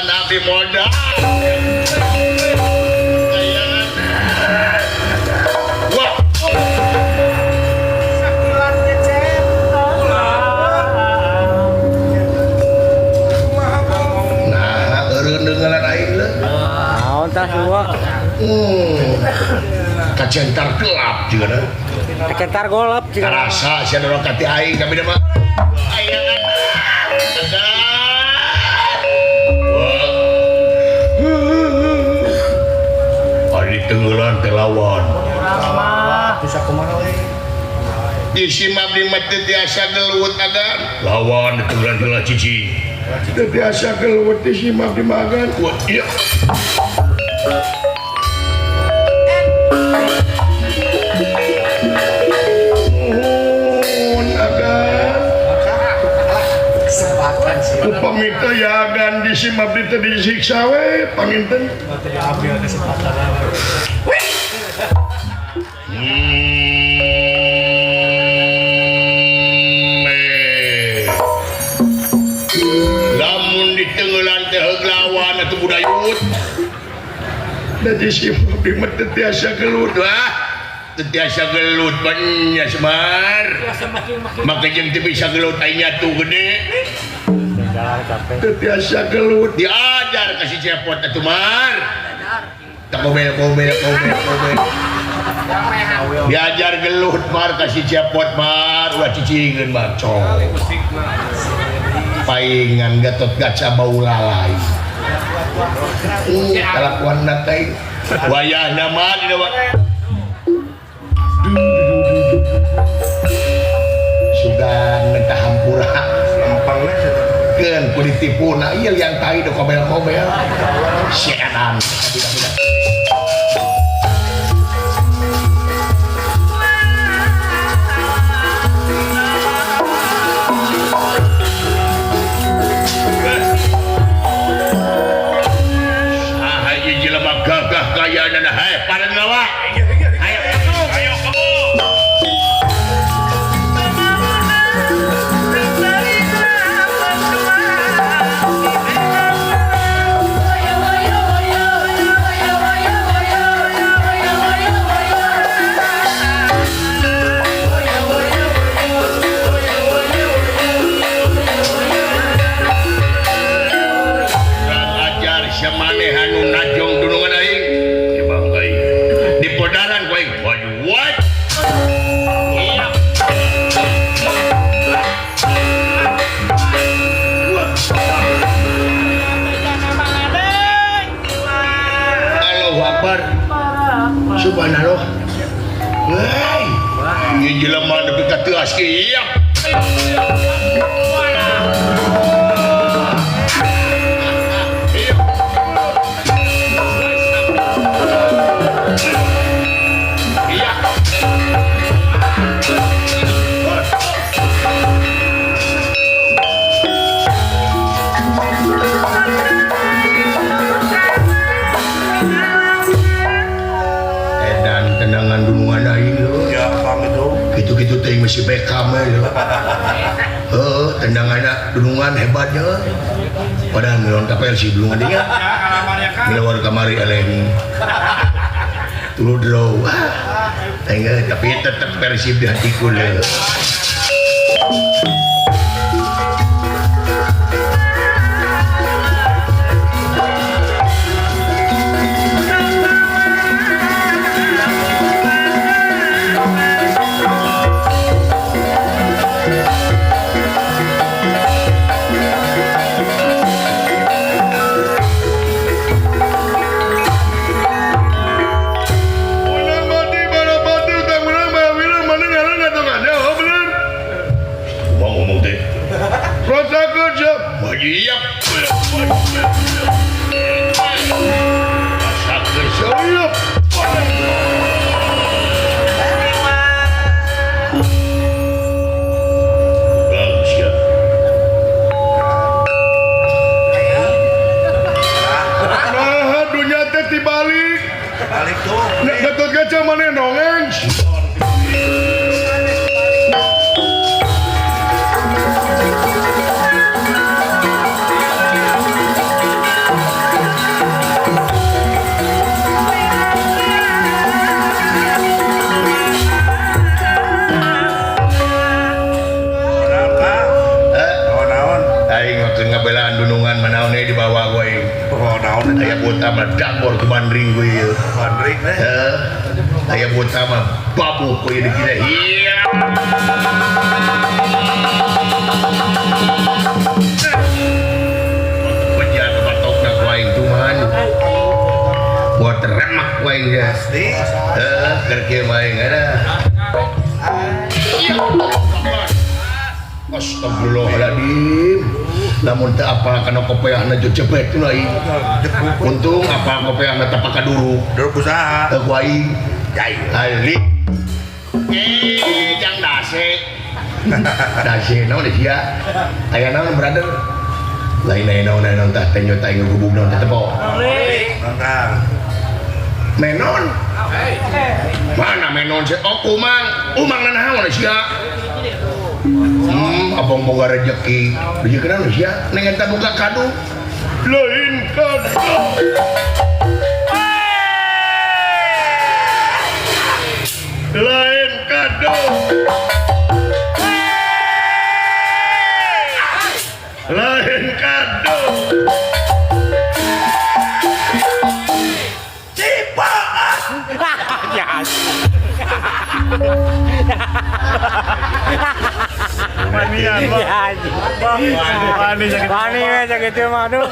Agan abdi modal. Wah. Nah, eureun deungelan aing leuh. Naon tah semua? Kacentar gelap juga na. Kacentar golap juga. Karasa sia dorong ka ti aing kami mah. Ayangan. Agan. Wah. Ari tenggelan teh lawan. Bisa kumaha we? Di simap di mah teu tiasa gelut agan. Lawan di tenggelan heula cicing. Teu tiasa gelut di simap di mah agan. Wah, iya. Upami teh ya agan di simap di teh disiksa we panginten. Ambil kesempatan. Lamun ditenggelan teh heug lawan atuh budayut. Da di simap di mah teu tiasa gelut wah. Teu tiasa gelut banyak Semar. Maka jeung teu bisa gelut aing nyatu gede. Teu tiasa gelut diajar kasih cepot atuh Mar. Tak komel komel komel komel. Diajar gelut Mar kasih cepot Mar ulah cicingeun Mar cong. Paingan Gatot Kaca bau lalai. Kalakuan teh wayahna mah dina sugan minta hampura. Lempang we cenah. Keun ku ditipu na ieu liang tai do kobel-kobel. Setan. Ah, ieu jelema gagah gayana hae padan lawa. Ayo, ayo kamu. Subhanallah. Hei, ieu jelema nepi ka teuas kieu. Tendangan dunungan aing lho. Ya, paham itu. Gitu-gitu teh masih Beckham we lho. Heeh, tendanganna dunungan hebatnya. Padahal ngelon ka Persib dunungan dia. Ngelawar kamari eleh. Tulu draw. Teh tapi tetep Persib di hatiku lho. mawa gue. Oh, naon aya buta mah dangor ku bandring gue ieu. Bandring teh. Heeh. Aya buta mah babuk ku ieu dikira. Iya. Penjara batokna ku aing cuman. Buat remak ku aing ya. Pasti. Heeh, keur kieu mah aing ada. Astagfirullahaladzim. Lamun teu apal kana kopeahna jebet teh aing. Untung apal kopeahna teh pakaduruk. Duruk usaha. Teu ku aing. Jai. Ali. Jang dase. Dase naon sia? Aya naon brother? Lain aya naon aya naon tah teh nyota aing ngegubug naon teh tepo. Nonton. Menon. Mana menon sih? Oh, umang. Umang naon sia? Abang boga rezeki. Rezeki naon sia? Neng eta boga kado. Lain kado. Lain kado. Lain kado. Cipaan. Wani we sakitu mah aduh.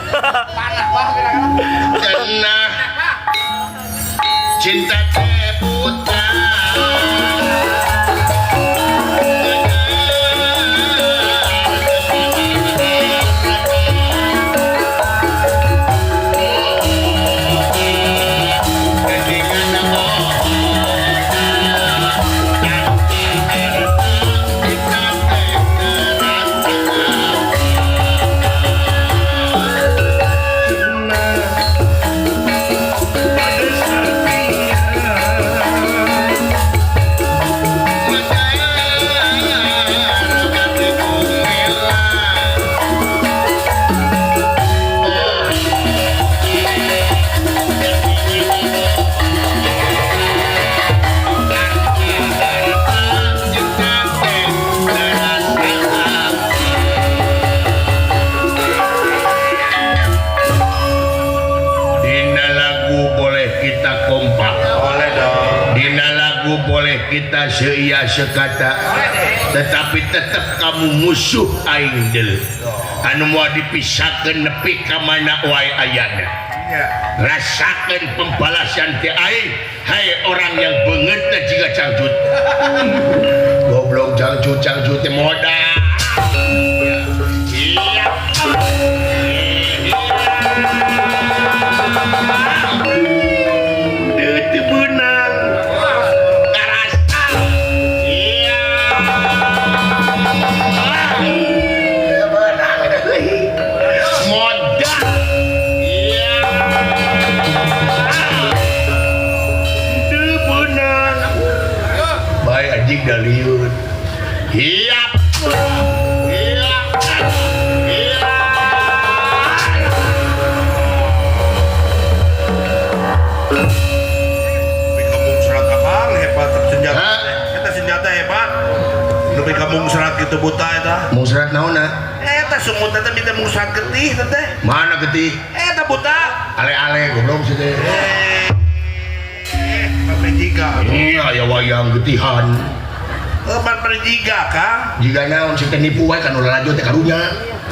Cenah cinta teh buta. Kita seia sekata, tetapi tetap kamu musuh aing deuleu. Anu moal dipisahkeun nepi ka mana wae ayana. Rasakeun pembalasan ti aing, hai orang yang beungeutna jiga cangcut. Goblok cangcut cangcut teh modal. Iya. Teu beunang. Daliun. Hiap. Hiap. Hiap. Lebih kamu serat akang hebat senjata. Eta senjata hebat. Lebih kamu serat kitu buta eta. Mung serat naonna? Eta sumut eta minta mung serat getih teh. Mana getih? Eta buta. Ale-ale goblok sih teh. Jiga. Iya, ya wayang getihan. Ban perjiga, Kang. Jiga naon sih teh nipu wae kan ulah laju teh karunya.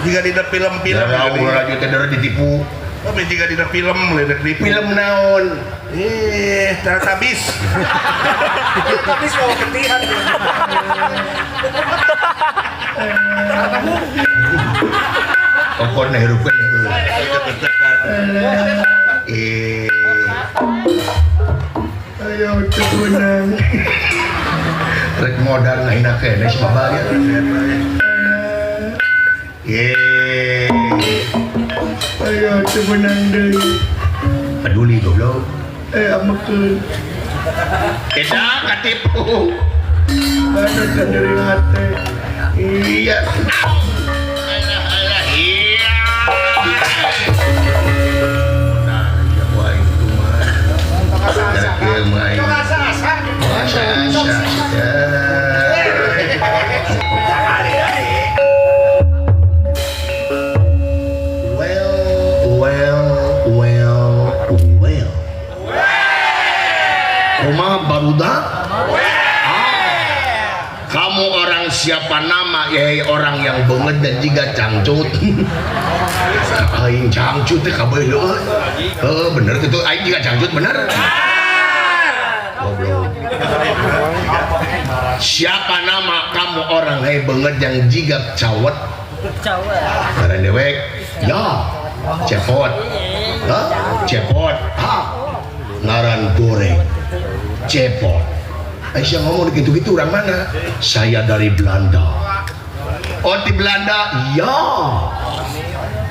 Jiga dina film-film. Lah ulah laju teh darah ditipu. Oh, jiga dina film ledak ditipu. Film naon? Teletubbies. Teletubbies mau getihan. Kokon hirupkeun. Ayo temenang. Rek modal ngahina keneh si babal ya. Ye. Ayo temenang deui. Peduli goblok. Amekeun. Eta katipu. Aduh sendiri hati. Iya. Alah alah iya. Nah, ya wae itu mah. Well, Siapa nama ya orang yang banget dan juga cangcut. Aing cangcut teh kabeh leuh. Heeh bener kitu aing juga cangcut bener. Goblok. Siapa nama kamu orang hei banget yang jiga cawet? Cawet. Ngaran dewek. Ya. Cepot. Hah? Cepot. Ha. Ngaran goreng. Cepot. Aisyah ngomong gitu-gitu orang mana? Saya dari Belanda. Oh di Belanda? Iya.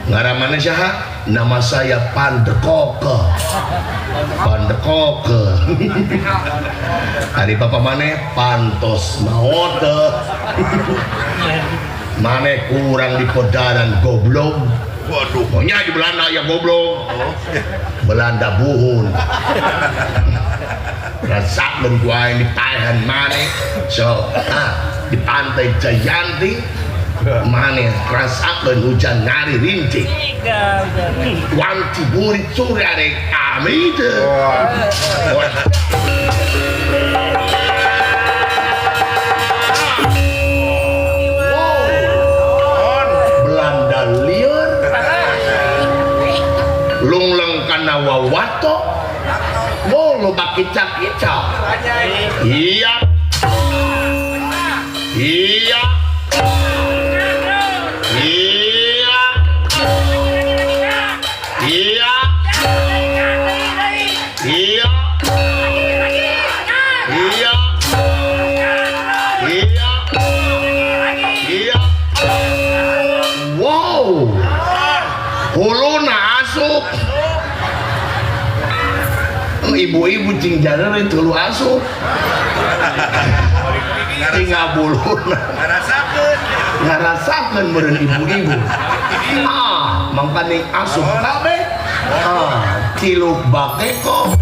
Ngaran mana saha? Nama saya Pandekoke. Pandekoke. Hari bapak mana? Pantos maote. Mana kurang di pedaran goblok. Waduh. Pokoknya di Belanda ya goblok. Belanda buhun. Rasakeun ku aing dipaehan maneh. So, di pantai Jayanti maneh rasakeun hujan ngari rintik. Wanci burit sore arek ami teu. Belanda lieur. Lungleng kana wawato. Wow, loba kicap-kicap. Iya. Iya. Iya. Iya. Iya. Iya. Iya. Iya. Wow. Huluna asup. Ibu-ibu cing jarer tulu asup. Tinggal buluna. Ngarasakeun. Ngarasakeun meureun ibu-ibu. Ah, mangkaning asup kabeh. Ah, ciluk bakeko.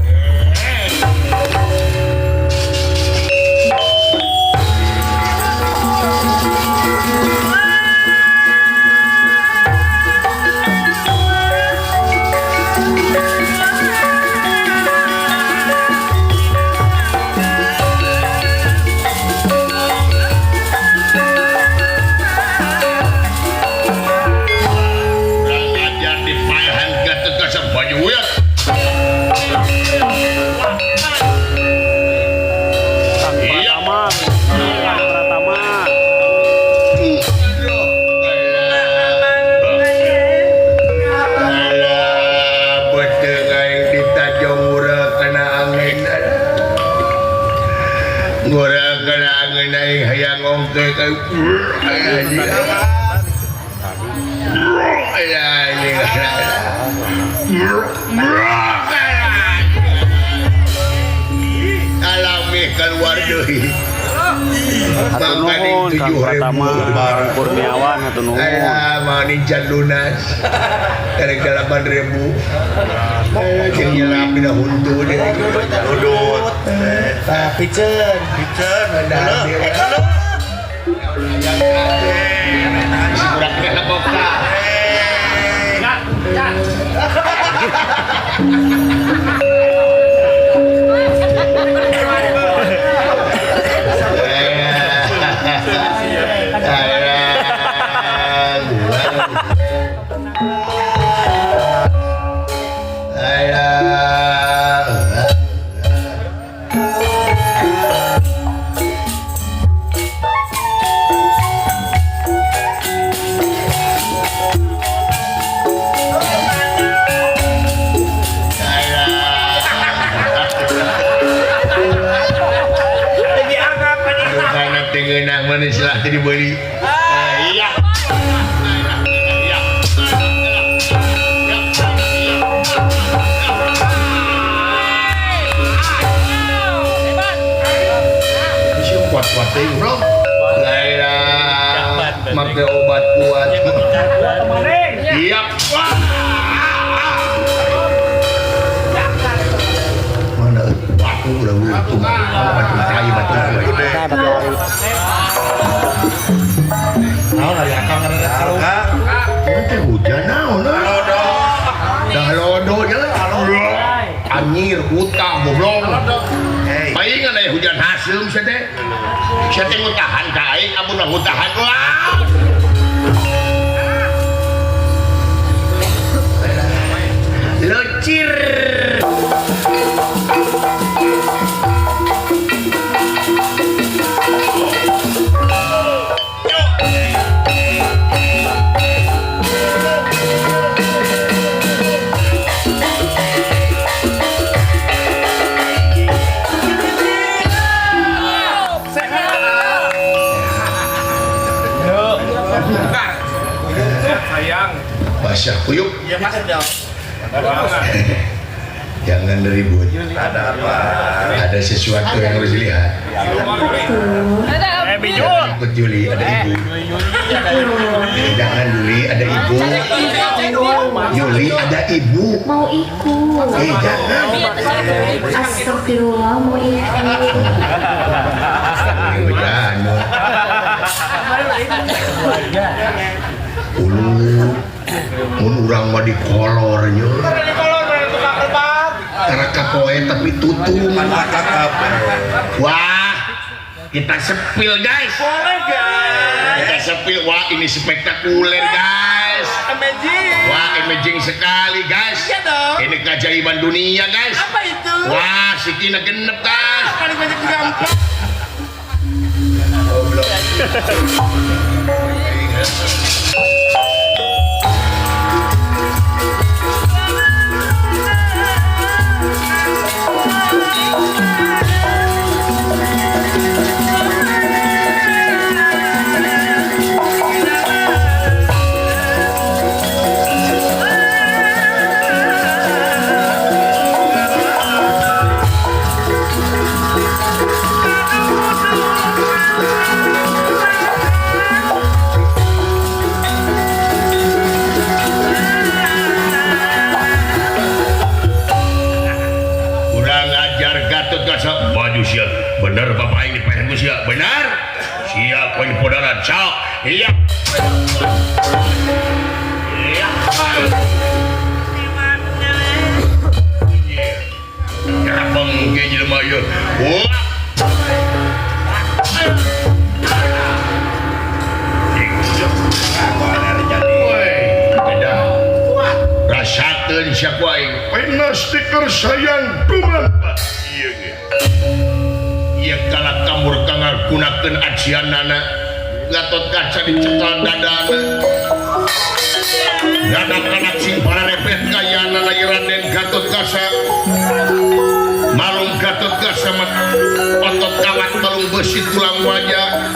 Alami keluar deui. Hatur nuhun Kang Pratama Kurniawan hatur nuhun. Aya mani can lunas. Karek 8.000. Jeung nyelap dina huntu deui. Udut. Tah piceun. Piceun. Silah tadi beli. Iya. Kuat-kuat teh, bro. Laila, make obat kuat. Iya. Mana batu udah batu, batu kayu batu. Naon aya akang kada Kang. Teh hujan naon euy. Dah lodo nya. Anjir utang goblok. Hey. Palingan aya hujan haseum sia teh. Sia teh ngutahan ka aing amun ngutahan wah. Lecir. Basah kuyup. Ya mas dong. Jangan ribut. Ada apa? Ada sesuatu yang harus dilihat. Jangan ikut Juli, ada ibu. Jangan Juli, ada ibu. Juli ada ibu. Mau ikut. Jangan. Astagfirullah mau ikut. Jangan. Ulu, mun urang mah dikolornya. Karena kapoe tapi tutung. Wah, kita sepil guys. Boleh guys. Kita sepil. Wah, ini spektakuler guys. Amazing. Wah, amazing sekali guys. Iya dong. Ini keajaiban dunia guys. Apa itu? Wah, sikina genep guys. Paling banyak juga empat. Goblok. Baju siap bener bapak ini pengen gue siap benar siap poin podaran sok iya iya kerabang ge jelema ieu wah rasakeun sia ku aing pena stiker sayang dumampa ieu ge ieu kalah kamur kang ngagunakeun ajianana Gatot Kaca dicekel dadana ngadak-ngadak sing pararepet kayana lagi Raden Gatot Kaca malung Gatot Kaca otot kawat malung besi tulang wajah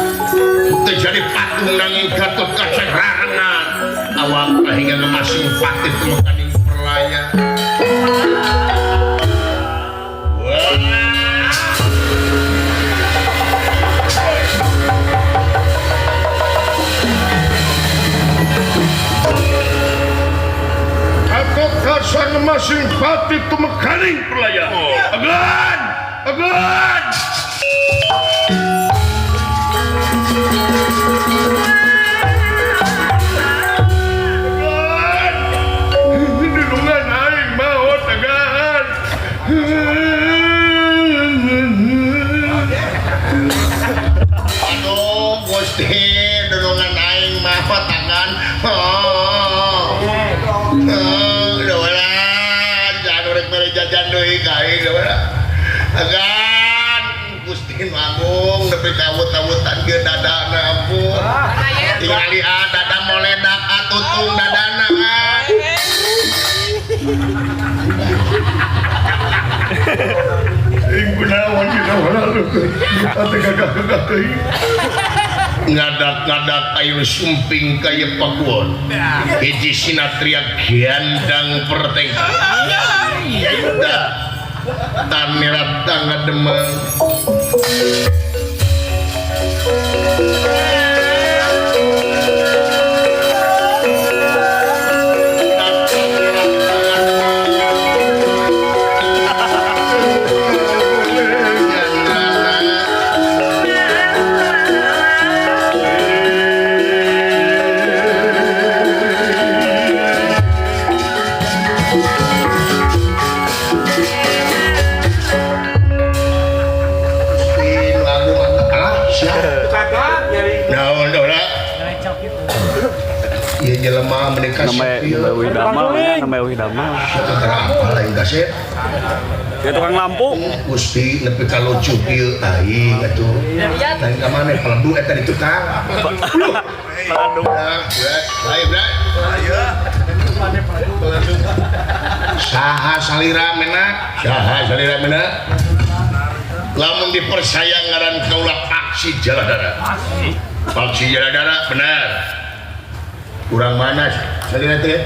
teu jadi patung nanging Gatot Kaca rarengan awak hingga ngemasing patih tumekaning perlaya. Gatot Kaca ngemasing patih tumekaning perlaya. Agan! Agan! Aduh, Gusti, dorongan aing mah tangan. Oh. Dolah, jangan rek mere jajan deui ka aing dolah. Agan, Gusti nu agung nepi ka awut-awutan ge dadana ampun. Tingali ah dada moledak atutung dadana. Aing kunaon dina ate gagah-gagah teuing. Ngadak-ngadak air sumping kaya pakuon. Hiji sinatria gandang pertengkar. Tanerat tangademeng. Naon dola? Ieu jelema meni kasep ieu. Namanya Widama, namanya Widama. Sakakara apa lain kasep? Dia tukang lampu. Gusti nepi ka lucu kieu aing atuh. Lain ka maneh peledu eta di tukang. Peledu. Lain bray. Saha salira mena? Saha salira mena? Lamun dipercaya ngaran kaula Paksi Jaladara. Paksi Jaladara benar. Kurang mana salira teh?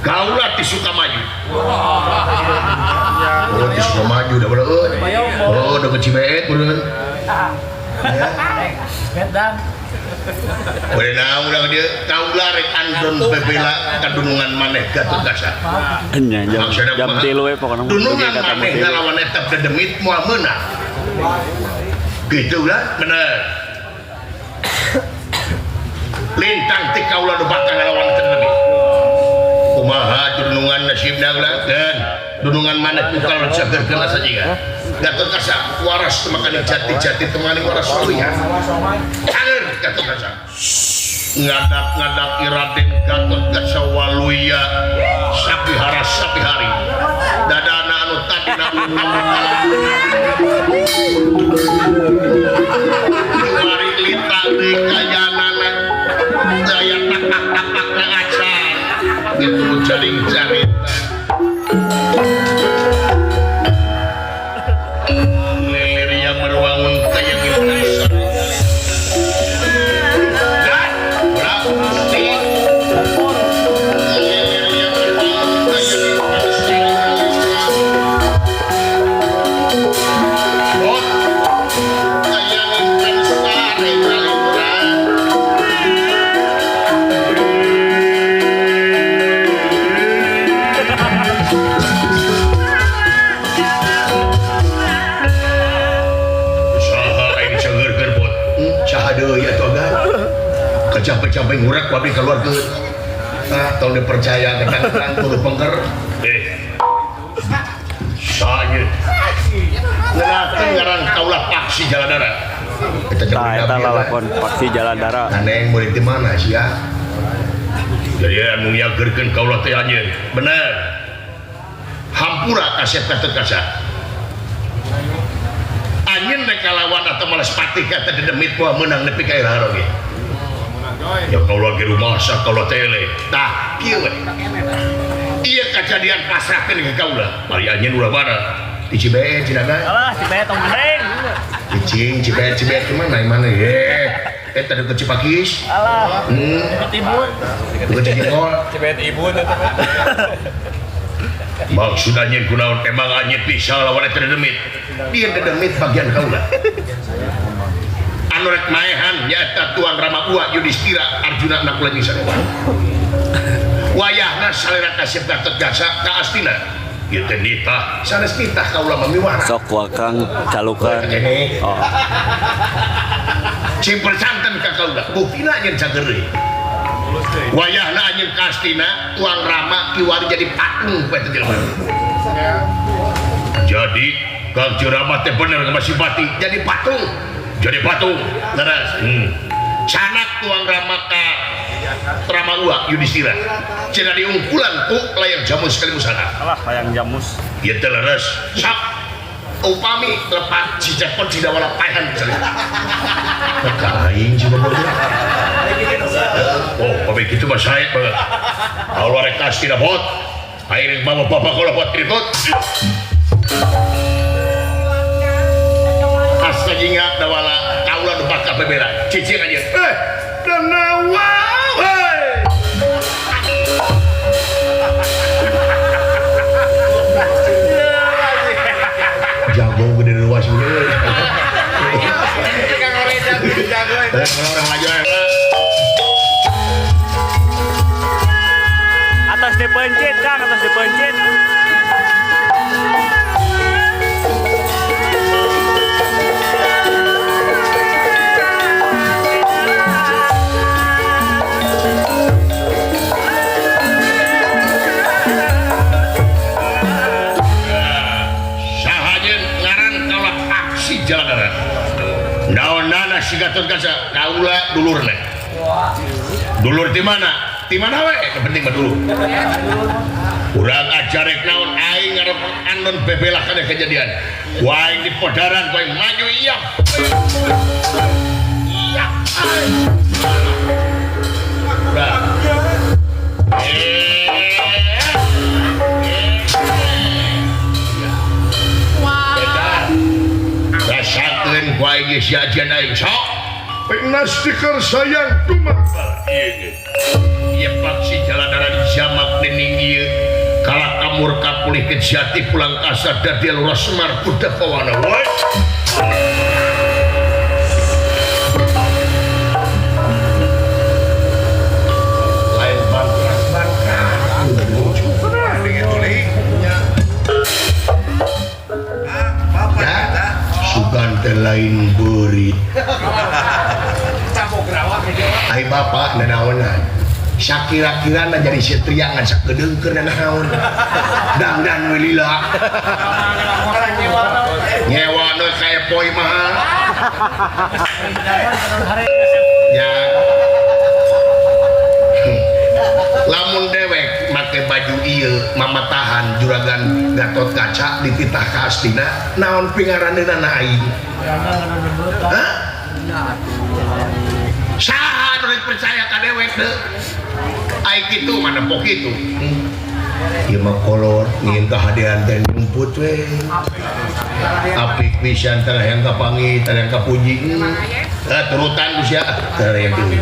Kaula ti Sukamaju. Oh, ti Sukamaju da beuleuh. Oh, da Cibeet beuleuh. Bedang. Bade naon urang dieu? Kaula rek andon bebela kadunungan maneh Gatot Kaca. Nya jam jam 3 we pokona. Dunungan maneh ngalawan eta dedemit moal meunang. Gitu lah, bener. Lintang ti kaula nu bakal ngalawan eta dedemit. Kumaha dunungan nasibna ulah dan dunungan maneh ku kaula disagerkeun asa jiga. Gatot Kaca waras teu jati-jati temani waras waluya. Anger Gatot Kaca. Ngadak-ngadak Raden Gatot Kaca waluya sapihara sapihari. Dadana anu tadina mari lita deui kayanana daya tapak-tapakna acan kitu jaring carita. Capek-capek ngurak ku abdi keluarkeun. Tah tong dipercaya ketang-ketang kudu pengker. Saha ngenakeun ngaran kaula Paksi Jaladara. Eta Tah eta lalakon Paksi Jaladara. Aneng murid di mana sia? Jadi anu nyageurkeun kaula teh anjeun. Bener. Hampura kasep Gatot Kaca. Anjeun rek kalawan atau malas patih ka teh dedemit moal meunang nepi ka iraha oge. Ya kaula ge rumasa kaula tele. Tah kieu we. Ieu kajadian pasrahkeun ka kaula. Mari anjeun ulah mana? Di Cibeet cenah. Alah, Cibeet tong geuning. Cicing Cibeet Cibeet kumaha mana ye? Eta deukeut Cipakis. Alah. Deukeut Ibun. Deukeut Cikingol. Cibeet Ibun eta. Maksud anjeun kunaon emang anjeun bisa lawan eta dedemit. Ieu dedemit bagian kaula. Anu rek maehan nyaeta Tuan Rama Ua Yudhistira Arjuna Nakula jeung Sadewa. Wayahna salira kasep Gatot Kaca ka Astina. Ieu teh nitah, sanes nitah kaula mah miwara. Sok wakang calukan. Oh. Cing percanten ka kaula, buktina anjeun cager deui. Wayahna anjeun ka Astina, Tuan Rama kiwari jadi patung ku eta jelema. Jadi Kang Rama teh bener simpati jadi patung. Jadi patung leres. Canak Tuang Rama ka Rama Ua Yudhistira cenah diungkulan ku layang jamus kalimusana. Alah layang jamus. Ieu teh leres. Sok upami lepat si cepot sidawala paehan misalnya. Ka aing si bobogoh. Oh, pami kitu mah sae banget. Kaula rek kastina bot. Aing rek bawa bapak kaula bot ribut. Asajinga dawala kaula nu bakal bebera cicing aja danawa we jago gede luas gede orang maju atas dipencet Kang, atas dipencet. Jaladara. Naon-nana si Gatot Kaca kaula dulurna. Dulur di mana? Di mana we? Nu penting mah dulur. Urang ajarek naon aing ngarep anon bebelah kana kejadian. Ku aing di podaran ku aing maju iya. Iya. Udah. Rasakeun ku aing geus jajan aing sok. Pengnastiker sayang tumambal ieu. Ieu paksi jaladara dijamak dening ieu. Kalah kamur kapulih kejati pulang kasar dadi Lurah Semar Buddha Pawana. Woi. Lain bangkrak-bangkrak. Ya, sugan teh lain beurit. Ai bapak nanaonan. Sakira-kirana jadi satria ngan sakedeungkeun nanaon. Dangdan we lila. Nyewa nu ka epoi mah. Ya. Lamun dewek make baju ieu mamatahan juragan Gatot Kaca dititah ka Astina naon pingaraneunana aing. Hah? Saha nu percaya ka dewek deui? Aing kitu mana pok kitu. Ieu mah kolor ngin kahadean teh nyumput we. Apik pisan teh hayang kapanggih, teh hayang kapuji. Turutan ku sia teh hayang deui.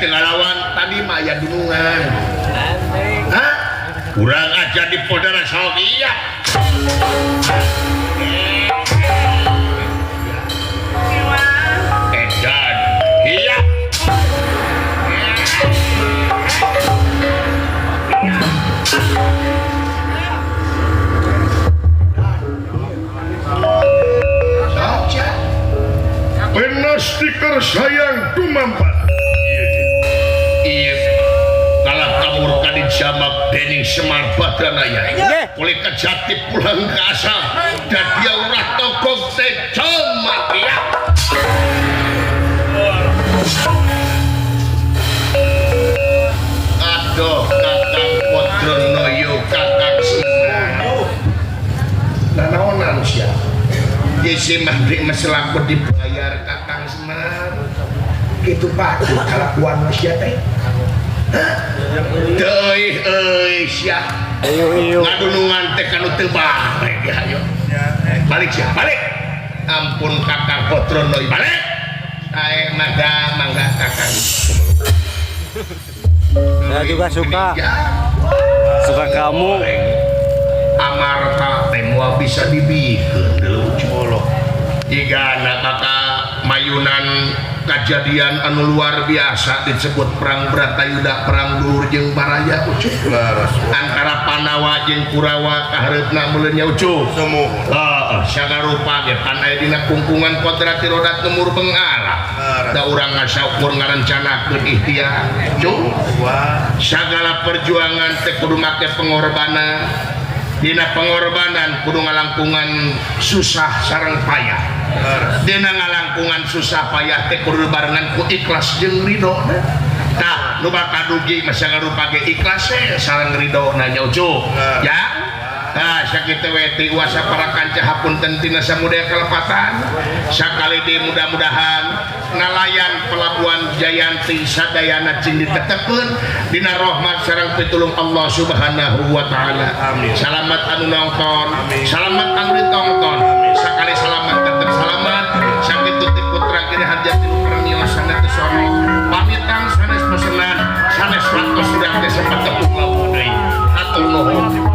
Lawan tadi mah aya dunungan. Hah? Kurang ajar di podara sok iya. Edan. Iya. Sok sia. Penastiker sayang tumampat. Kalah kamur kadijamak dening Semar Badranaya. Oleh kejati pulang ke asal dan dia lurah Togog Tejo Matia. Aduh Kakang Podronoyo Kakang Semar. Nanaonan sia. Jese mah rek meselaku dibayar Kakang Semar. Kitu patut kalakuan sia teh. Teuih euy sia. Ngadunungan teh kanu teu barek ya ayo. Balik sia, balik. Ampun Kakang Podronoyo, balik. Sae mangga mangga Kakang. Saya juga suka. Suka kamu. Amarta teh moal bisa dibikeun deui colo. Jigana kakak mayunan kejadian anu luar biasa disebut perang Bratayuda, perang dulur jeung baraya ucup. Antara Pandawa jeung Kurawa kahareupna meuleun nya ucup. Heeh, sagarupa ge pan aya dina kungkungan kodrati rodat nu murbengala. Da urang ngasaukur ngarencanakeun ikhtiar. Ucup. Sagala perjuangan teh kudu make pengorbanan. Dina pengorbanan kudu ngalangkungan susah sareng payah. Dina ngalangkungan susah payah teh kudu barengan ku ikhlas jeung ridho. Tah nu bakal dugi mah sagarupa ge ikhlas sareng ridho na nya ucup. Ya. Tah sakitu we ti uasa para kanca hapunten tina samudaya kalepatan. Sakali deui mudah-mudahan nalayan pelabuhan Jayanti sadayana cing ditetepkeun dina rahmat sareng pitulung Allah Subhanahu wa taala. Salamat anu nonton, salamat anu ditonton. Sakali salamat tetep salamat. Sakitu ti putra kiri hajat nu permiosana teu sono. Pamitan sanes pesenan, sanes waktos urang teh sempat tepung lamun deui. Hatur nuhun.